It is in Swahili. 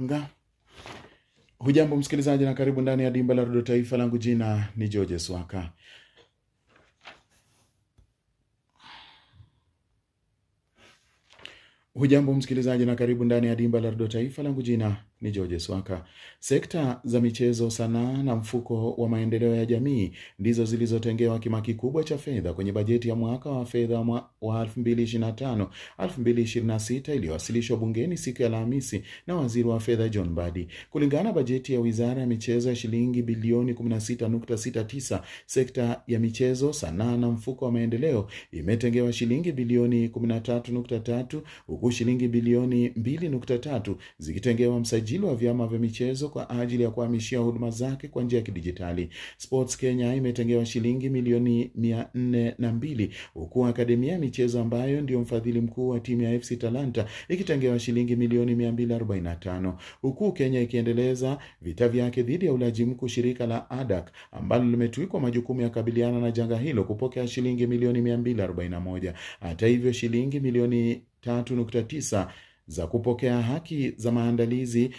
Nga. Hujambo msikilizaji na karibu ndani ya dimba la Redio Taifa. Langu jina ni George Swaka. Hujambo msikilizaji na karibu ndani ya dimba la Redio Taifa. Langu jina ni George Swaka. Sekta za michezo, sanaa na mfuko wa maendeleo ya jamii ndizo zilizotengewa kima kikubwa cha fedha kwenye bajeti ya mwaka wa fedha wa 2025 2026 iliyowasilishwa bungeni siku ya Alhamisi na waziri wa fedha John Mbadi. Kulingana na bajeti ya wizara ya michezo ya shilingi bilioni 16.69, sekta ya michezo, sanaa na mfuko wa maendeleo imetengewa shilingi bilioni 13.3, huku shilingi bilioni 2.3 zikitengewa msajili wa vyama vya michezo kwa ajili ya kuhamishia huduma zake kwa njia ya kidijitali. Sports Kenya imetengewa shilingi milioni 402, huku Akademia ya Michezo ambayo ndio mfadhili mkuu wa timu ya FC Talanta ikitengewa shilingi milioni 245. Huku Kenya ikiendeleza vita vyake dhidi ya ulaji mkuu, shirika la ADAK ambalo limetwikwa majukumu ya kukabiliana na janga hilo kupokea shilingi milioni 241. Hata hivyo, shilingi milioni 3.9 za kupokea haki za maandalizi